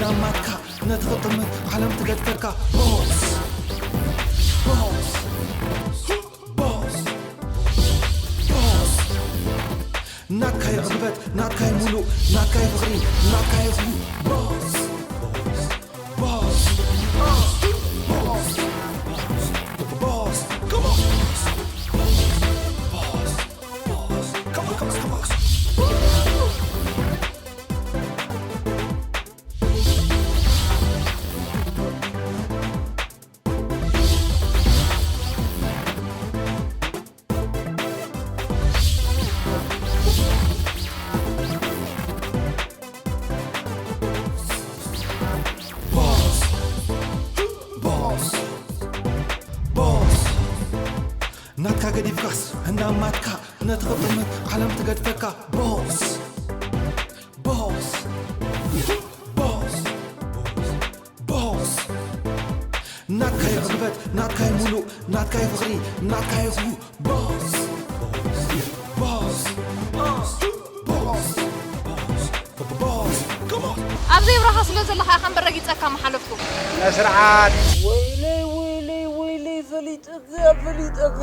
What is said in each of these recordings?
ኣማትካ ነቲ ክጥምት ዓለም ትገድፈካ። ቦስ፣ ቦስ፣ ቦስ፣ ቦስ። ናትካይ ዕግበት፣ ናትካይ ሙሉእ፣ ናትካይ ፍቕሪ፣ ናትካይ ኩሉ። ቦስ፣ ቦስ፣ ቦስ፣ ቦስ፣ ቦስ። Come on, boss. Boss, boss. Come on, come on, come on. Boss, boss, boss. ናትካ ገዲፍካስ እናማትካ ነቲ ክጥምት ዓለም ትገድፈካ። ቦስ፣ ቦስ፣ ቦስ፣ ቦስ። ናትካይ ዕግበት፣ ናትካይ ሙሉእ፣ ናትካይ ፍቕሪ፣ ናትካይ ኩሉ። ቦስ፣ ቦስ፣ ቦስ፣ ቦስ፣ ቦስ። Come on. ኣብ ዘይብራኻ ስለ ዘለኻ ኢኻ እምበር ረጊጸካ ምሓለፍኩ። ስነ ስርዓት። ወይለይ፣ ወይለይ፣ ወይለይ፣ ፈሊጠካ፣ ፈሊጠካ።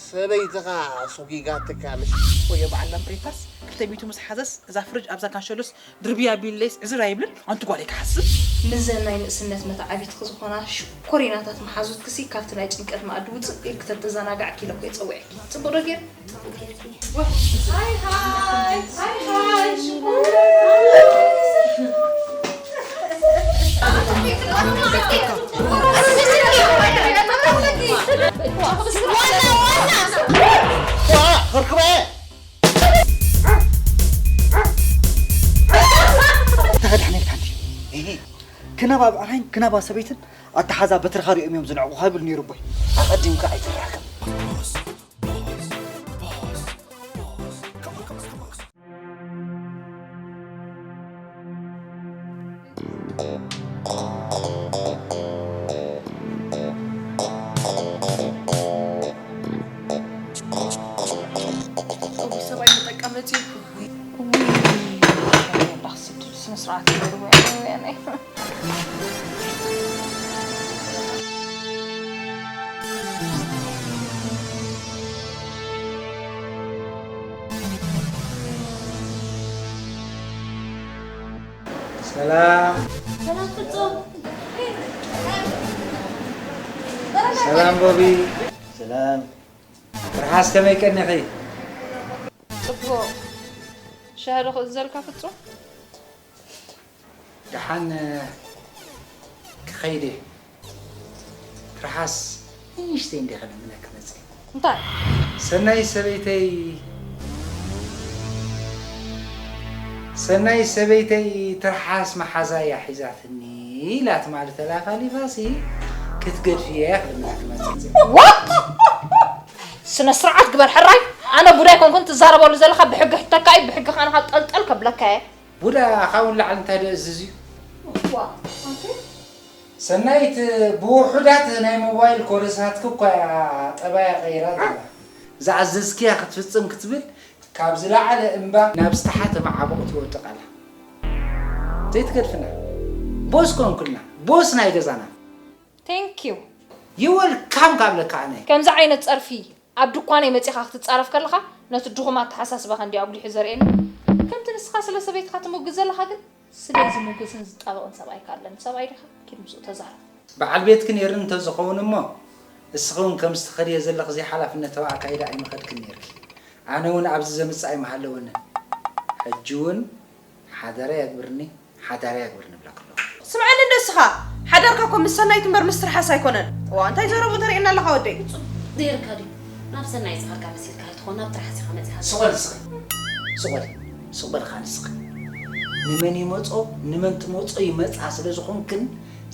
ሰበይትኻ ሶጊጋትካ ምሽ። ወዮ በዓል ላምፕሬታስ ክልተ ሚእቲ ምስ ሓዘስ፣ እዛ ፍርጅ ኣብዛ ካንሸሎስ ድርብያ ቢለይስ ዕዝር ኣይብልን። ኣንቲ ጓለይ ክሓስብ። ምስዘን ናይ ንእስነት መተዓቢትኪ ዝኾና ሽኮሪናታት መሓዙትኪሲ ካብቲ ናይ ጭንቀት መኣዲ ውጽእ ኢልኪ ተተዘናጋዕኪ ኢለ እኮ እየ ጸዊዐኪ። ጽቡቕ ዶ ገይረ? ሃይ ሃይ፣ ሃይ ሃይ፣ ሽኮር። ዋና፣ ዋና። ዋ፣ ክርክበ። ተኸዳሕነልካ እንዲ። እሂ። ክናብ ኣብ ኣርኣይን ክናብ ኣብ ሰበይትን ኣተሓዛ በትርኻ ሪኦም እዮም ዝንዕቑኻ ይብል ነይሩ ኣቦይ። ኣቐዲምካ ኣይትራከብ። ሰብኣይ መጠቀመቲ። ውይ፣ ኣምላኽ ስድብ ስነ ስርዓት ይገርዎ ያኔ። ሰላም። ሰላም ፍጹም። ሰላም ቦቢ። ሰላም። ትርሓስ ከመይ ቀኒኺ? ጽቡቕ። ሻሂ ዶ ክእዝዘልካ ፍጹም? ደሓን ክኸይድ እየ። ትርሓስ ንእሽተይ እንዲኻ ለምነኪ መጸ። እንታይ? ሰናይ ሰበይተይ፣ ሰናይ ሰበይተይ ትርሓስ መሓዛ እያ ሒዛትኒ ኢላ ትማሊ ተላፋሊፋሲ ክትገድፍያ እያ ክልምነኪ መጸ። What? ስነ ስርዓት ግበር ሕራይ። ኣነ ቡዳ ኣይኮንኩን ትዛረበሉ ዘለኻ ብሕጊ ሕተካ እዩ፣ ብሕጊ ኻንኻ ጠልጠል ከብለካ እየ። ቡዳ ካብኡ ንላዕሊ እንታይ ዶ እዝዝ እዩ? ዋ፣ ኣንተ? ሰናይት ብውሑዳት ናይ ሞባይል ኮርሳትኪ እኳ እያ ጠባያ ቀይራ ዘላ። ዝኣዘዝክያ ክትፍጽም ክትብል ካብ ዝለዓለ እምባ ናብ ዝተሓተ መዓሙቕ ትወድቕ ኣላ። ዘይትገድፍና። ቦስ ኮንኩልና። ቦስ ናይ ገዛና። Thank you። You welcome ካብ ለካ ኣነ። ከምዚ ዓይነት ጸርፊ ኣብ ድኳነይ መጺኻ ክትጻረፍ ከለኻ፣ ነቲ ድኹም ኣተሓሳስባኻ እንድዩ ኣጉሊሑ ዘርእየኒ። ከምቲ ንስኻ ስለ ሰበይትኻ ትምጉስ ዘለኻ ግን፣ ስለይ ዝምጉስን ዝጣበቕን ሰብኣይ ከ ኣለኒ። ሰብኣይ ዲኻ? ኪድ ምስኡ ተዛረብ። በዓል ቤትኪ ነይርኒ እንተዝኸውን እሞ፣ እስኺ እውን ከምዚ ትኸድዮ ዘለኺ ዘይሓላፍነታዊ ኣካይዳ ኣይምኸድክን ነይርኪ። ኣነ እውን ኣብዚ ዘምጽእ ኣይምሃለወንን። ሕጂ እውን ሓደራ የግብርኒ፣ ሓዳር የግብርኒ እብለኪ ኣለኹ። ስምዓኒ እንዶ እስኻ፣ ሓዳርካ እኮ ምስ ሰናይት እምበር ምስ ትርሓስ ኣይኮነን። እዋ፣ እንታይ ዘረብኡ ተርእየና ኣለኻ ወደይ? ፍጹም፣ ዘይርካ ድዩ? ናብ ሰናይት ዝኸድካ መሲልካ ኣይትኾን፣ ናብ ትርሓስ ኢኻ መጺኻ። ስቕ በል ንስኺ። ስቕ በል። ስቕ በል ኸኣ ንስኺ። ንመን ይመጾ፣ ንመን ትመጾ ይመጻ ስለ ዝኾንክን፣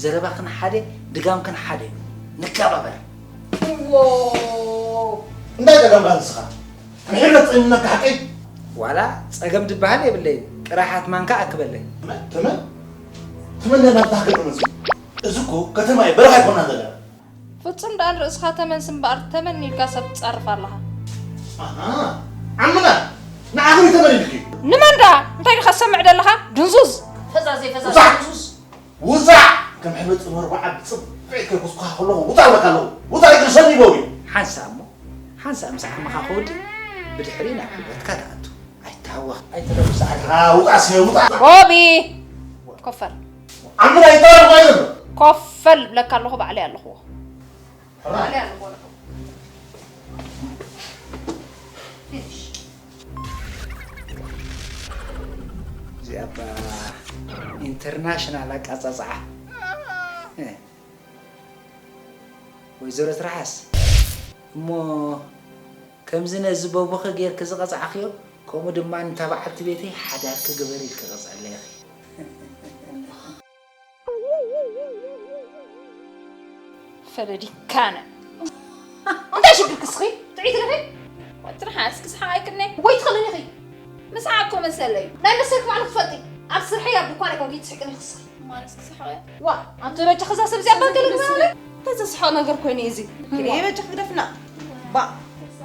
ዘረባኽን ሓደ፣ ድጋምክን ሓደ እዩ። ንከባበር። እዎ። እንታይ ጸገምካ ንስኻ? ምሒር ነጥዕንነካ ሓቀይ? ዋላ ጸገም ድበሃል የብለይን፣ ጥራይ ሓትማን ከኣ ኣክበለይ። ተመን? ተመን? ተመን ናብታ ሃገር መጺኡ። እዚ እኮ ከተማ እዩ፣ በረኻ ኣይኮናን ዘለና። ፍጹም ደኣ ንርእስኻ ተመን ስምበኣር ተመን ኢልካ ሰብ ትጸርፍ ኣለኻ። ኣሃ፣ ዓምና፣ ንዓኺ ተመን ኢልኪ። ንመን ደኣ እንታይ ዲኻ ትሰምዕ ዘለኻ? ድንዙዝ። ፈዛዘ፣ ፈዛዘ፣ ውፃእ! ድንዙዝ። ውፃእ! ከም ሕመፅ መርባዓ ብፅብዕ ከይኮስኩኻ ከለኹ ውፃእ እብለካ ኣለኹ። ውፃእ! ይግርሰኒ ይበዊ። ሓንሳእ እሞ፣ ሓንሳእ ምስ ዓመኻ ከወዲ፣ ብድሕሪ ናብ ህይወትካ ትኣቱ። ኣይትሃወኽ፣ ኣይትረብሽ፣ ኣይትረብሽ። ውፃእ፣ ስለ ውፃእ! ቦቢ! ኮፈል። ዓምና ይጠረፍ ማለት ነው። ኮፈል እብለካ ኣለኹ፣ ባዕለይ ኣለኹዎ። ባዕለይ ኣለኹዎ። ፊኒሽ። እዚኣ እባ ኢንተርናሽናል ኣቃጻጽዓ። እ። ወይዘሮ ትርሓስ፣ እሞ ከምዚ ነዚ በቡኺ ጌርኪ ዝቐጻዕክዮ፣ ከምኡ ድማ ንታ በዓልቲ ቤተይ ሓዳርኪ ግበሪ ኢልኪ ቅጽዕለይ ኢኺ። ፈለዲካነ። እንታይ ሽግርኪ እስኺ? ጥዕይቲ ዲኺ? ወትርሓስ ክስሓቕ ኣይክእልን'የ። ወይ ትኽእልን ኢኺ። ምስሓቕ እኮ መሰለይ እዩ። ናይ መሰልኪ ባዕልኺ ትፈልጢ። ኣብ ስርሐይ ኣብ ድኳነይ ኮንኪ ትስሕቅኒ ኢኺ እስኺ። ማለስ ክስሓቕ እየ። ዋ፣ ኣንቲ በጃኺ እዛ ሰብ እዚኣ እባ ገለ ግበራ። ተዘስሕቕ ነገር ኮይኑ እዩ እዚ። ኪዲ ዋ። በጃኺ ግደፍና። ባ።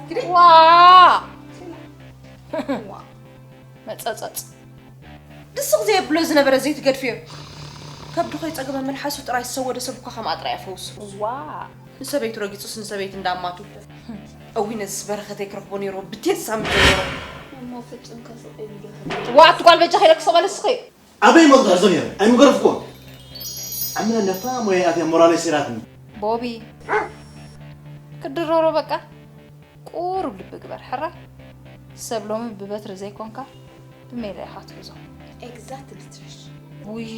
ኪዲ። ዋ። ዋ። መጸጸጽ። ድስቕ ዘየብሎ ዝነበረ ዘይትገድፍዮ። ከብዱ ከይጸገበ መልሓሱ ጥራይ ዝሰወደ ሰብ እኳ ከምኣ ጥራይ ኣፈውሱ። ዋ። ንሰበይቱ ረጊጹስ ንሰበይቲ እንዳማቱ። እዊ ነዝስ በረኸተይ ክረኽቦ ነይርዎ ብቴት ሳምንት ጀሚሩ። እሞ ፍጹም ከስቕ ኢሉ ዶ? ዋ፣ ኣቲ ጓል በጃ ከይደክ ሰቐለ ስኺ። ኣበይ መቕድሕ ዘሚር? ኣይምገረፍኩዎን። ኣምነ ነፋ ሞያ ኣትያ ሞራለይ ሲራትኒ። ቦቢ። ክድረሮ በቃ። ቁሩብ ልቢ ግበር ሕራይ። ሰብ ሎሚ ብበትሪ ዘይኮንካ ብሜዳ ኢኻ ትሕዞ። ኤግዛክትሊ ትረሽ። ውይ።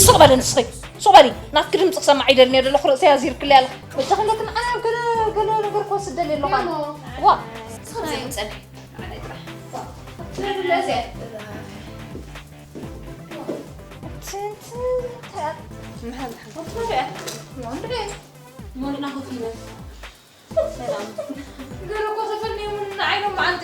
ሱቕ በሊ ንስኺ። ሱቕ በሊ። ናትኪ ድምፂ ክሰማዕ ይደሊ ነይሩ ዘለኹ ርእሰይ ኣዚርክለይ ኣለኺ። በጃኺ እንደቲ ንዓይ ኣብ ገለ ገለ ነገር ክወስድ ደልየ ኣለኹ ኣነ። ዋ። ንስኺ ብዘይ ክትጸንሒ። ንዓይ ጥራሕ። ትረድለ እዚኣ። ትንትን እንታይ እያ? መሓል ሓል። እንታይ እያ? ወንድሬ። ሞልና ኮፍ ይበል። ሰላም። ገለ እኮ ተፈልኒ ምን ዓይኖም መዓልቲ።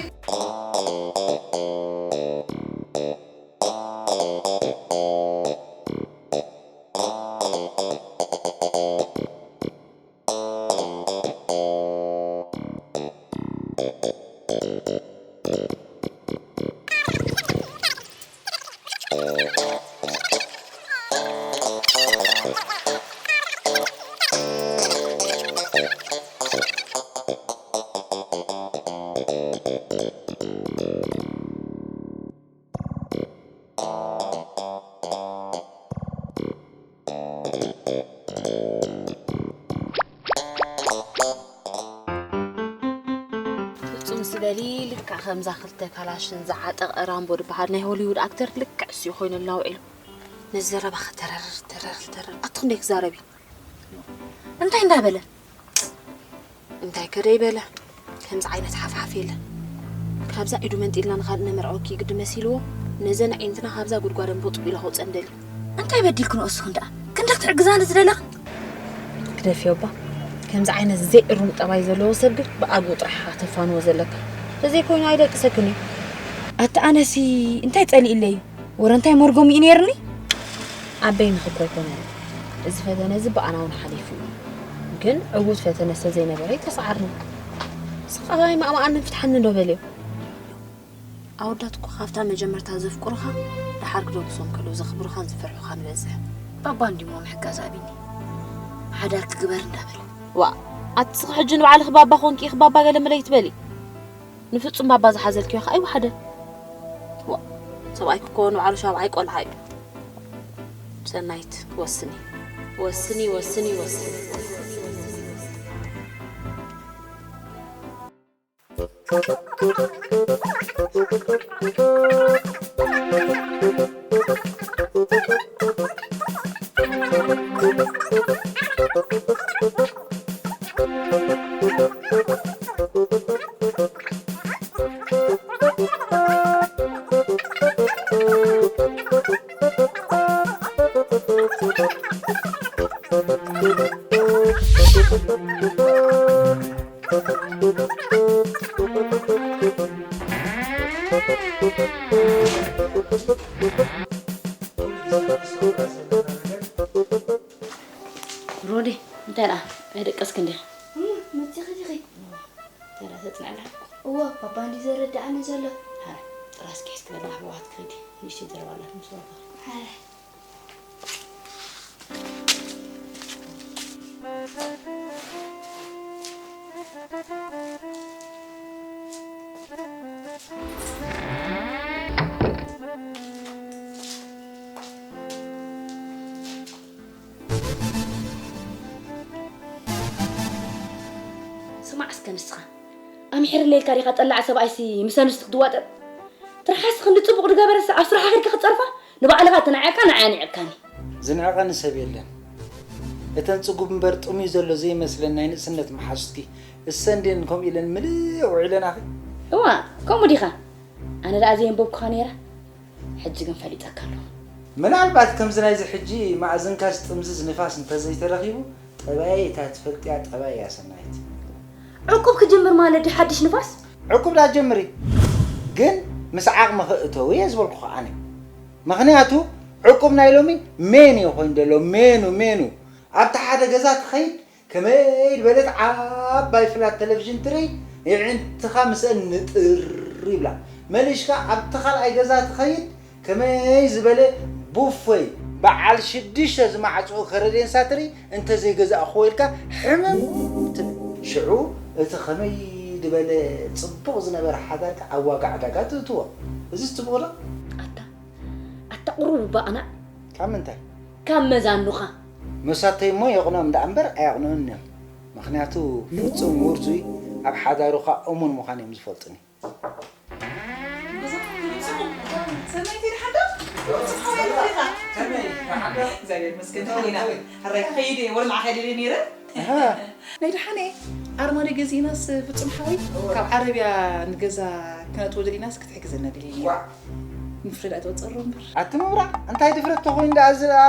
ፍጹም ስበሊ ልክዕ ከምዛ ክልተ ካላሽን ዝዓጠቐ ራምቦ ዝበሃል ናይ ሆሊውድ ኣክተር ልክዕ እሱ ኮይኑ ኣላውዒሉ። ነዚ ዘረባኸ ተረር ተረር ተረር ኣቲ ክንደይ ክዛረብ እዩ? እንታይ እንዳበለ? እንታይ ከ ደይበለ? ከምዚ ዓይነት ሓፍሓፍ የለን። ካብዛ ኢዱ መንጢልና ንኻልእ ነመርዐወኪ ግዲ መሲልዎ፣ ነዘን ኣዒንትና ካብዛ ጉድጓደን ቦጥ ቢሉ ከውፀን ደልዩ። እንታይ በዲልክን እስኽን ደኣ? ክንዲ ክትሕግዛኒ ዝደለኽን? ግደፍዮ እባ። ከምዚ ዓይነት ዘይእሩም ጠባይ ዘለዎ ሰብ ግን ብኣግኡ ጥራሕ ኢኻ ተፋንዎ ዘለካ። ተዘይኮይኑ ኣይደቅሰክን እዩ። ኣቲ ኣነሲ እንታይ ጸሊእለይ እዩ? ወረ እንታይ መርገሙ እዩ ነይርኒ? ኣበይ ንኽብሮ ኣይኮነን። እዚ ፈተነ እዚ ብኣና እውን ሓሊፉ እዩ። ግን ዕዉት ፈተነ ስለ ዘይነበረ ኣይተሰዓርናን። ንስኻ ከማይ ማእማኣንን ፍትሓኒ ዶ በልዮ? ኣወዳት እኮ ካብታ መጀመርታ ዘፍቅሩኻ፣ ደሓር ክደግሶም ከለዉ ዘኽብሩኻን ዝፈርሑኻን ይበዝሕ። ባባ እንዲሞ ምሕጋዝ ኣቢኒ። ሓዳር ክግበር እንዳበለ። ዋእ፣ ኣቲ እስኺ ሕጂ ንባዕልኺ ባባ ኮንኪ ኢኺ ባባ ገለ መለ ኣይትበሊ። ንፍጹም ባባ ዝሓዘልክዮ ኸኣ ኣይወሓደን። ዋእ፣ ሰብኣይኪ እኮ ንባዕሉ ሻብዓይ ቆልዓ እዩ። ሰናይት፣ ወስኒ። ወስኒ፣ ወስኒ፣ ወስኒ። ሮዲ፣ እንታይ ደኣ? ኣይደቀስክን ዲኺ? እም፣ መጺኺ ዲኺ? እንታይ ደኣ ተጽንዕና? እወ፣ ባባ እንዲ ዘረድኣኒ ዘሎ። ሃረ፣ ራስኪ ሒዝኪ በላ ኣሕዋት ክኸዲ ንእሽተይ ዘረባ ኣላት ምስ ወረድኻ። ስማዕ እስከ ንስኻ፣ ኣምሒርለይ ኢልካ ዲኻ ጠላዕ ሰብኣይሲ ምስ ኣንስቲ ክትዋጠጥ? ትርሓስ ክንዲ ጽቡቕ ዝገበረስ ኣብ ስራሓ ከድካ ክትጸርፋ? ንባዕልኻ ተናዒቕካ ንዓይ ኣኒዒቕካኒ። ዝንዕቐኒ ሰብ የለን። እተን ጽጉብ እምበር ጥሙይ ዘሎ ዘይመስለን ናይ ንእስነት መሓዙትኪ እሰን ድየን ከምኡ ኢለን ምልእ ውዒለናኺ? እዋ፣ ከምኡ ዲኻ? ኣነ ደኣ ዘየንበብኩኻ ነይረ። ሕጂ ግን ፈሊጠካ ኣለኹ። ምናልባት ከምዚ ናይዚ ሕጂ ማእዝንካስ ጥምዝዝ ንፋስ እንተዘይተረኺቡ፣ ጠባየይ እታ ትፈልጥያ ጠባይ እያ ሰናይት። ዕቁብ ክጅምር ማለት ድዩ ሓድሽ ንፋስ? ዕቁብ ዳ ጀምሪ፣ ግን ምስ ዓቕሚ ክእተው እየ ዝበልኩ ከዓኒ። ምኽንያቱ ዕቁብ ናይ ሎሚ ሜኑ እዩ ኮይኑ ዘሎ፣ ሜኑ፣ ሜኑ። ኣብቲ ሓደ ገዛ ትኸይድ፣ ከመይ ዝበለት ዓባይ ፍላት ቴሌቪዥን ትርኢ፣ የዒንትኻ ምስአን ንጥር ይብላ። መሊሽካ ኣብቲ ካልኣይ ገዛ ትኸይድ፣ ከመይ ዝበለ ቡፎይ በዓል ሽዱሽተ ዝማዕፅኡ ከረዴንሳ ትርኢ፣ እንተዘይገዛእኽዎ ኢልካ ሕምም ትብል። ሽዑ እቲ ከመይ ዝበለ ፅቡቕ ዝነበረ ሓዳርካ ኣብ ዋጋ ዕዳጋ ትእትዎ። እዚስ ፅቡቕ ዶ? ኣታ፣ ኣታ ቁሩብ እባ ቅናእ። ካብ ምንታይ? ካብ መዛኑኻ። መሳተይ እሞ የቕንኦም ደኣ እምበር ኣየቕንኡን እዮም። ምኽንያቱ ፍጹም ውርዙይ ኣብ ሓዳሩኻ እሙን ምዃን እዮም ዝፈልጡኒ። እግዚኣብሔር ይመስገን፣ ደሓን ኢና። ሕራይ ክኸይድ እየ፣ ወላ ንዓኻ ደልየ ነይረ። ኣሃ። ናይ ደሓነ ኣርማድዮ ገዚእናስ ፍጹም ሓወይ፣ ካብ ዓረብያ ንገዛ ክነእትዎ ደሊናስ ክትሕግዘና ደሊኒ። ዋ። ንፍረ ደኣ ተወጸሮ እምበር። ኣቲ ምብራቕ፣ እንታይ ድፍረት ተኾይኑ ደኣ እዚ ደኣ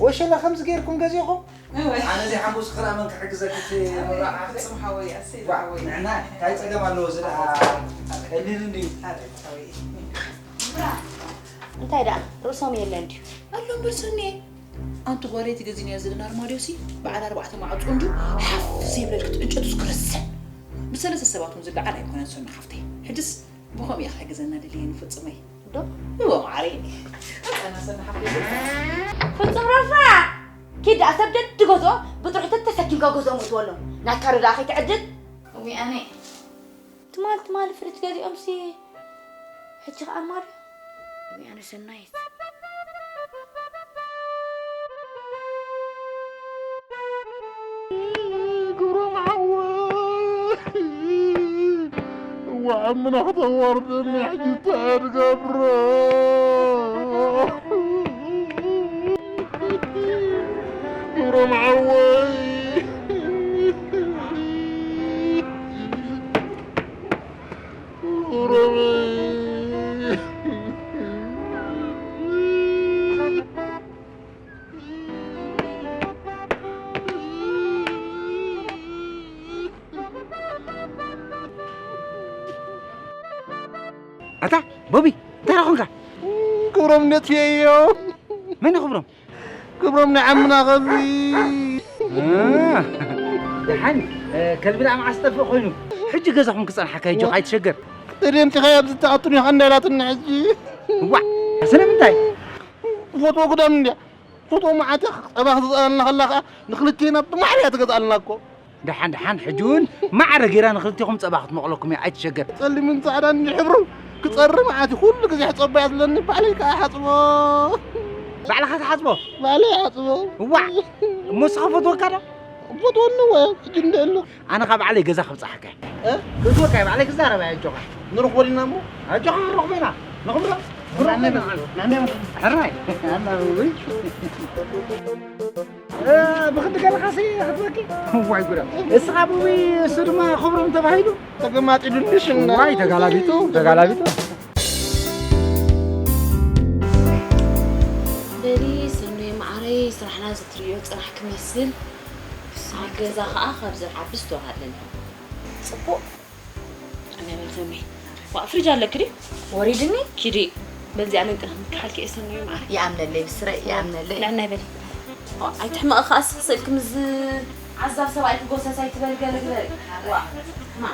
ወሸላ ከምዚ ጌርኩም ገዚእኹም? እወ። ኣነ ዘይሓጎስኩ ከኣ መን ክሕግዘኪ እቲ ምብራቕ ዓርከይ? ፍጹም ሓወይ፣ ኣሰይ ዋ፣ ሓወይ። ንዕና እንታይ ጸገም ኣለዎ? እዚ ደኣ ቀሊል እንድዩ። ኣረ ሓወይ። እንታይ ደኣ ርእሶም የለን ድዩ? ኣሎ እምበር ሰኒ። ኣንቲ ጓለይ ትገዝእንያ ዘለና ኣርማድዮሲ በዓል ኣርባዕተ ማዕጾ እንድዩ ሓፍ ዘይብለልኪ እቲ ዕንጨቱስ ክርስዕ። ብሰለስተ ሰባት እውን ዝለዓል ኣይኮነን ሰኒ ሓፍተይ። ሕጅስ ብኸምኡ ኢኻ ክሕግዘና ደልየ ንፍጹመይ። ዶ? እወ ማዓረይ። ኣነ ሰኒ ሓፍተይ። ፍጹም ረፋ! ኪድ ደኣ ሰብ ደዲ ገዝኦ ብጥርሑ ተተሰኪምካ ገዝኦም እትወሎም። ናትካ ዶ ደኣ ከይትዕድል? እውይ ኣነ። ትማል ትማል ፍሪጅ ገዚኦምሲ ሕጂ ኸኣ ኣርማድዮ። እውይ ኣነ ሰናይት። ግብሮም ሓወይ፣ እዋዕ እምና ክተዋርደኒ ሕጂ እንታይ ክገብሮ? ግብሮም ሓወይ። ኣታ ቦቢ፣ እንታይ ደኣ ኾንካ? ክብሮም ነጥፍየዮ። መን እዩ ክብሮም? ክብሮም ናይ ዓምና ከልቢ። እ፣ ደሓን፣ እ፣ ከልቢ ደኣ መዓስ ዝጠፍእ ኮይኑ? ሕጂ ገዛኹም ክጸንሓካ እዩ፣ ጆኻ ኣይትሸገር። ተደምፂኻዮ ኣብዚ ትኣቱኒ ኢኻ እንዳኢላትኒ ሕጂ። እዋእ፣ ስለምንታይ? ክፈትዎ ግዳም እንድያ። ክፈትዎ መዓት እያ። ጸባ ክትገዝኣልና ከላ ከኣ ንኽልቴና ብማዕረ እያ ትገዝኣልና እኮ። ደሓን ደሓን፣ ሕጂ እውን ማዕረ ገይራ ንኽልቴኹም ጸባ ክትመቕለኩም እያ፣ ኣይትሸገር። ጸሊምን ጻዕዳን እንድዩ ሕብሩ። ክጸሪ መዓት እዩ፣ ኩሉ ግዜ ሕጸቦ እያ ትብለኒ፣ ባዕለይ ከኣ እሓጽቦ። ባዕልኻ ትሓጽቦ? ባዕለይ እሓጽቦ። እዋእ፣ እሞ ንስኻ ፈትወካ ዶ? ፈትወኒ እወ፣ ሕጂ እንድየ ኣሎ። ኣነ ካብ ባዕለይ ገዛ ከብጽሓካ እየ። እ? ክእትወካ እየ፣ ባዕለይ ክዛረብ እየ፣ ኣጆኻ። ንረኽቦ ዲና እሞ? ኣጆኻ ክንረኽቦ ኢና። ንኽብሮ? ንረኽቦ ኢና። ሕራይ። ኣና ውይ። እ፣ ብኽንዲ ገለኻሲ ክትበኪ? ዋይ ጉዳ። እስኻ ቡቢ፣ እሱ ድማ ክብሮም ተባሂሉ? ተገማጢሉኒ ሽና። ዋይ፣ ተጋላቢጡ፣ ተጋላቢጡ። በሊ ሰኖይ መዓረይ፣ ስራሕና ዝትርእዮ ጽናሕ ክመስል፣ ኣብ ገዛ ኸኣ ካብ ዝዓቢ ዝተዋሃለኒ። ጽቡቕ። ኣነ በል ሰኖይ። ዋ፣ ፍሪጅ ኣለኪ ድዩ? ወሪድኒ? ኪዲ። በዚ ኣነ እንጥና ምክሓልኪ እየ ሰኖይ መዓረይ። ይኣምነለይ፣ ብስረይ ይኣምነለይ። ንዕናይ በሊ። ዋ፣ ኣይትሕመቒ ኸኣ ስቕ ስቕ ኢልኪ ምስ ዓዛብ ሰብኣይኪ ጎሰስ ኣይትበሊ ገለ ግበሪ። ዋ፣ ማ።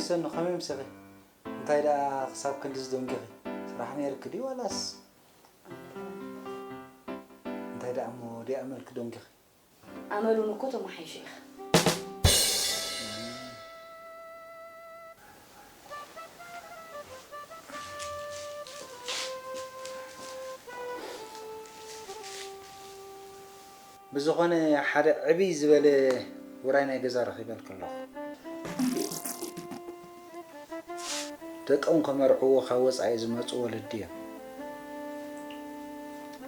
ሰኑ ከመይ ምሰኺ? እንታይ ደኣ ክሳብ ክንድዚ ደንጊኺ? ስራሕ ነይርኪ ድዩ ዋላስ? እንታይ ደኣ እሞ ዲኣ መልኪ ደንጊኺ? ኣመሉን እኮ ተመሓይሹ ኢኻ። ብዝኾነ ሓደ ዕብይ ዝበለ ውራይ ናይ ገዛ ረኺበልኪ ኣለኹ። ደቆም ከመርዕዎ ካብ ወጻኢ ዝመጹ ወለዲ እዮም።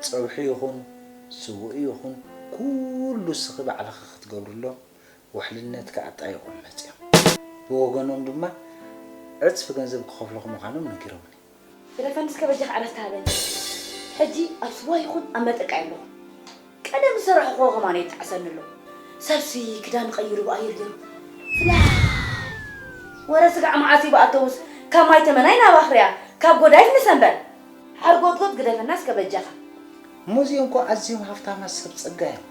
ጸብሒ ይኹን ስውእ ይኹን ኩሉ እስኺ ባዕልኺ ክትገብርሎም ውሕልነትኪ ኣጣይቖም መጺኦም። ብወገኖም ድማ ዕጽፊ ገንዘብ ክኸፍሉኺ ምዃኖም ነጊሮምኒ። ግደፈኒ እስከ በጃኻ ዕረፍቲ ሃበኒ። ሕጂ ኣብ ስዋ ይኹን ኣብ መጠቃ የለኹ። ቀደም ዝሰራሕኹዎ ከማን የጣዕሰኒ ኣሎ። ሰብሲ ክዳን ቀይሩ ብኣየር ገይሩ ፍላይ። ወረ ስጋዕ መዓስ እዩ ብኣተውስ ካብ ማይ ተመናይ ናብ ኣኽርያ ካብ ጎዳይፍ ንሰንበት። ሓርጎጥጎጥ ግደፈና እስከ በጃኻ። እሞ እዚኦም እኮ ኣዝዮም ሃፍታማት ሰብ ጸጋ እዮም።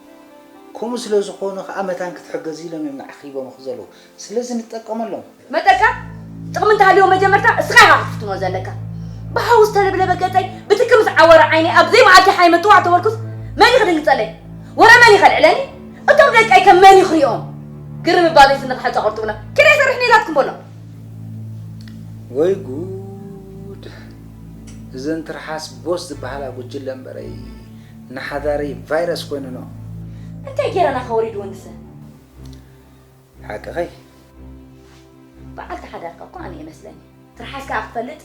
ከምኡ ስለ ዝኾኑ ኸኣ መታን ክትሕገዙ ኢሎም እዮም ንዓኺ ሂቦምኺ ዘለዉ። ስለዚ ንጠቀመሎም። መጠቃ ጥቕሚ እንተሃልዮ መጀመርታ እስኻ ኢኻ ክትፍትኖ ዘለካ። ብሓዊ ዝተለብለበ ገጸይ ብትኪ ምስ ዓወረ ዓይነይ ኣብ ዘይመዓልቲ ሓይመ ጥዋዕ ተበልኩስ መን እዩ ክድንግጸለይ? ወረ መን እዩ ከልዕለኒ? እቶም ደቀይ ከ መን እዩ ክሪኦም? ግርም እባ ዘይስኒ ክሓጫ ቁርጥብና ኪደ ይሰርሕኒ ኢላትኩም በሎ። ወይ ጉድ! እዘን ትርሓስ ቦስ ዝበሃላ ጉጅለ እምበረይ ንሓዳረይ ቫይረስ ኮይኑኖ። እንታይ ጌረና ከወሪድወንሰ? ሓቅኸይ። በዓልቲ ሓዳርካ እኮ ኣነ እመስለኒ። ትርሓስ ከኣ ክትፈልጥ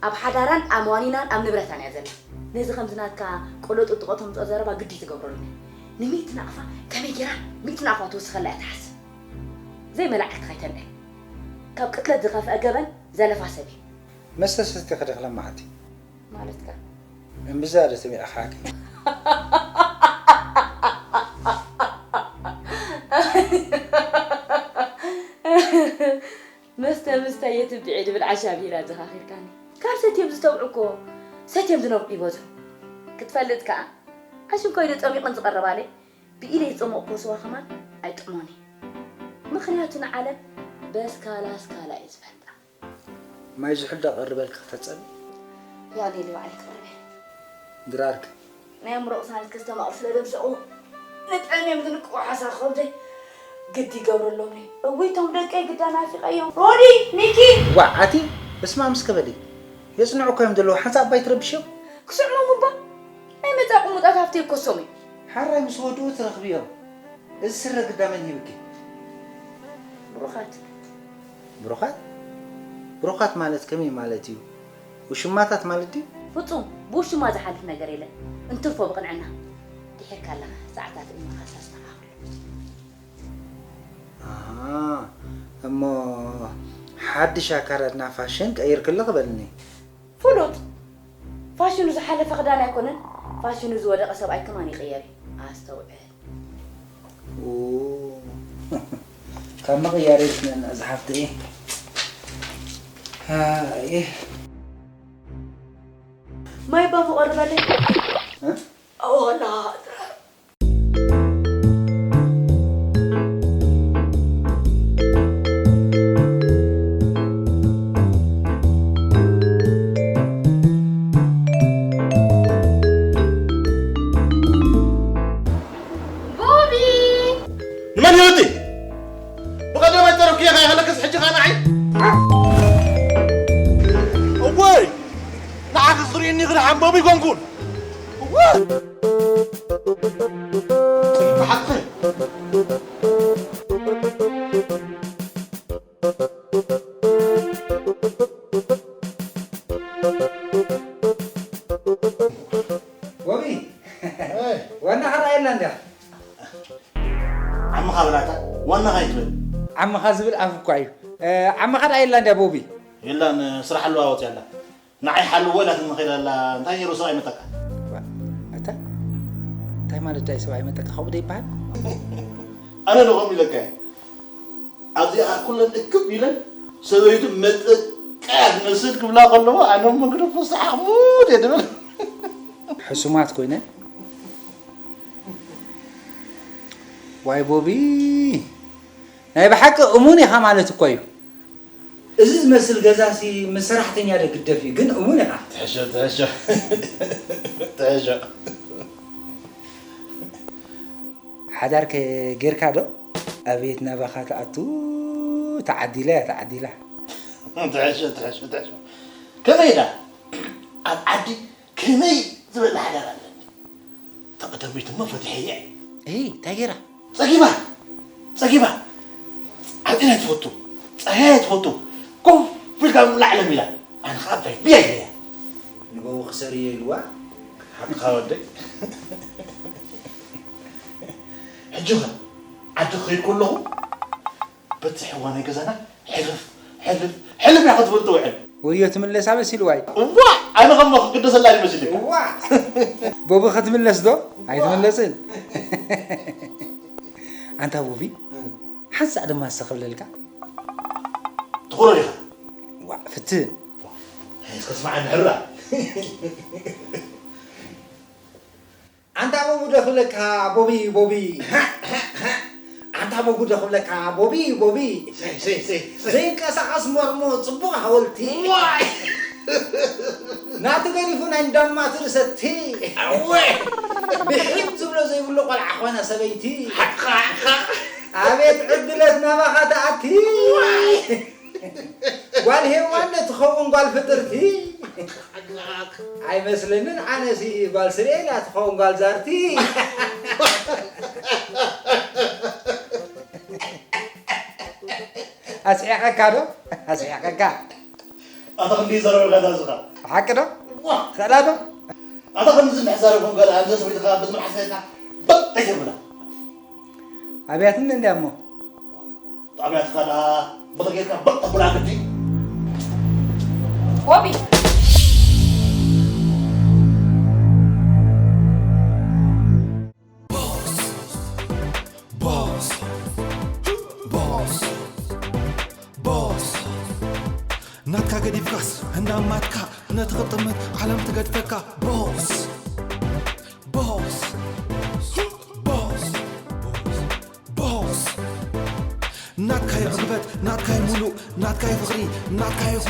ኣብ ሓዳራን ኣማኒናን ኣብ ንብረታን እያ ዘላ። ነዚ ከምዚ ናትካ ቆሎ ጥጥቆ ተምጽኦ ዘረባ ግዲ ትገብረሉ። ንሚት ናቕፋ ከመይ ጌራ ሚት ናቕፋ ትውስኸላ እያ ትሓስብ። ዘይመላዕክቲ ከይተንዕል። ካብ ቅትለት ዝኸፍአ ገበን ዘለፋ ሰብ እዩ። መስተ ሰቲኺ ዲኺ ሎማዓንቲ? ማለትካ? እምብዛ ዶ ሰሚዕኻኪ? መስተ ምስታይ የትብዕ ድብል ዓሻ ቢራ ዘኻኺርካኒ። ካብ ሰትዮም ዝተብዑ እኮ ሰትዮም ዝነብዑ ይበዝሑ። ክትፈልጥ ከኣ ኣሽንኳይ ዶ ጸሚቑን ዝቐረባለይ ብኢደይ ዝጸመቕኩዎ ስዋ ከማን ኣይጥዕሞን እዩ። ምኽንያቱ ንዓለም በስካላ ስካላ እዩ ዝፈልጣ። ማይ ዝሑል ዶ ቀርበልኪ ክተጸቢ? ያኔ ልባዕል ክቐርበ። ድራርክ። ናይ ኣእምሮ ቅሳነት ከስተማቕር ስለ ደምሰቑ ንጥዕም እዮም ዝንቅቑ ሓሳብ ከብደይ ግዲ ይገብረሎም እዩ። እውይ እቶም ደቀይ ግዳ ናፊቐዮም። ሮዲ፣ ሚኪ! ዋዕ ኣቲ በስመ ኣብ እስከ በሊ። የጽንዑ እኮ እዮም ዘለዉ ሓንሳብ እባ ኣይትረብሽዮም። ክስዕሞም እባ ናይ መጻ ቁሙጣት ሃፍቲ ይኮሶም እዩ። ሓራይ ምስ ወድኡ ትረኽብዮም። እዚ ስረ ግዳ መን ሂብኪ? ብሩኻት። ብሩኻት? ብሩኻት ማለት ከመይ ማለት እዩ? ውሽማታት ማለት ድዩ? ፍጹም ብውሽማ ዝሓልፍ ነገር የለን። እንትርፎ ብቕንዕና ድሒርካ ኣለኻ ሰዓታት እምኻስ ኣስተኻኽሉ። ኣሃ፣ እሞ ሓድሽ ኣካዳድና ፋሽን ቀይርክለ ክበልኒ? ፍሉጥ። ፋሽኑ ዝሓለፈ ክዳን ኣይኮነን፣ ፋሽኑ ዝወደቐ ሰብኣይ ከማን ይቕየር እዩ። ኣስተውዕል። ኡ፣ ካብ ምቕያር የድሕነና ዝሓፍተይ። ኣይ። ማይ እባ ምቐርበለይ። እ? ኣዎ፣ ና። ቦቢ! ንመን ህይወቲ? ብቐደም ኣይተረፍክያ ከይሃለክስ ሕጂ ኸኣ ንዓይ? እወይ! ንዓኺ ዝርእየኒ ክደሓን ቦቢ ኣይኮንኩን። እወይ! ብሓቂ። ቦቢ፣ ዋናኻ ርኣየልና እንዲኻ። ዓምኻ በላታ፣ ዋናኻ ይትበል። ዓምኻ ዝብል ኣፍ እኳ እዩ። እ፣ ዓምኻ ርኣየልና እንዲያ ቦቢ። የላን፣ ስራሕ ኣለዋ ወፅያ ኣላ። ንዓይ ሓልዎ ኢላትኒ ከይዳ ኣላ፣ እንታይ ነይሩ ሰብኣይ መጠካ? ዋ፣ ኣታ፣ እንታይ ማለት ዳይ ሰብኣይ መጠካ ከምኡ ዶ ይበሃል? ኣነ ዶ ከምኡ ኢለካ እየ? ኣብዚኣ ኩለን እክብ ኢለን ሰበይቱ መጠቃያ ትመስል ክብላ ከለዎ፣ ኣነ እሞ ግደፎ ሰሓቕ ሙት እየ ድብል። ሕሱማት ኮይነን? ዋይ ቦቢ፣ ናይ ብሓቂ እሙን ኢኻ ማለት እኮ እዩ። እዚ ዝመስል ገዛሲ ምስ ሰራሕተኛ ዶ ግደፍ እዩ፣ ግን እሙን ኢኻ። ትሕሾ ትሕሾ ትሕሾ። ሓዳር ከ ጌርካ ዶ? ኣቤት ናባኻ ትኣቱ። ተዓዲላ እያ ተዓዲላ። ትሕሾ ትሕሾ ትሕሾ። ከመይ ኢላ ኣብ ዓዲ ከመይ ዝበለ ሓዳር ኣለኒ? ተቐደሚትሞ ፈቲሐየ። እይ እንታይ ጌራ? ጸጊባ ጸጊባ። ዓጢና ትፈቱ ጸሃየ ትፈቱ። ኮፍ ኢልካ ምብላዕ ለሚዳ። ኣነ ኸዓ ባይ ብያ ኢለያ። ንበው ክሰርዮ ኢልዋ። ሓቅኻ ወደይ። ሕጂ ኸ ዓዲ ክኸይድ ከለኹ በቲ ሕዋ ናይ ገዛና ሕልፍ ሕልፍ ሕልፍ ኢያ ክትብል ትውዕል። ወዮ ትምለሳ መሲልዋ እዩ። እዋ ኣነ ኸሞ ክግደሰላ ድዩ መሲልካ? እዋ ቦቢ ክትምለስ ዶ? ኣይትምለስን። ኣንታ ቦቢ ሓንሳእ ድማ እስኸ ክብለልካ። ትኾኖ ዲኻ? ዋ ፍትን። እስከ ስማዓኒ ሕራ። ኣንታ ቦቢ ዶ ክብለካ ቦቢ ቦቢ። ኣንታ ቦቢ ዶ ክብለካ ቦቢ ቦቢ። ዘይንቀሳቐስ መርሞ ጽቡቕ ሃወልቲ። ዋይ ናቱ ገዲፉ ናይ እንዳማቱ ርሰቲ። ኣወ ብሒም ዝብሎ ዘይብሉ ቆልዓ ኾነ ሰበይቲ። ሓቕኻ ሓቕኻ። ኣቤት ዕድለት ናባኻ ተኣቲ። ጓል ሄዋን ዶ ትኸውን ጓል ፍጥርቲ? ኣይመስለንን ኣነሲ ጓል ስርኤል እያ ትኸውን ጓል ዛርቲ። ኣስሒቐካ ዶ? ኣስሒቐካ። ኣታ ክንዲ ዘረበ ጋዛ ዝኻ። ሓቂ ዶ? ዋ! ክእላ ዶ? ኣታ ከምዚ እንድሕር ዛረብኩም ጋር ኣንዘ ሰበይትኻ በዚ መልሓስካ በጥ ኣይተብላ። ኣብያትኒ እንድያ እሞ። ጣብያትካ ደኣ ብቕ ጌርካ በቕ ተብላ ግዲ። ቦቢ! ቦስ ቦስ ቦስ ናትካ ገዲፍካስ እንዳማትካ ነቲ ክጥምት ዓለም ትገድፈካ ቦስ ቦስ ቦስ ቦስ ናትካይ ዕግበት ናትካይ ሙሉእ ናትካይ ፍቕሪ ናትካይ ኹ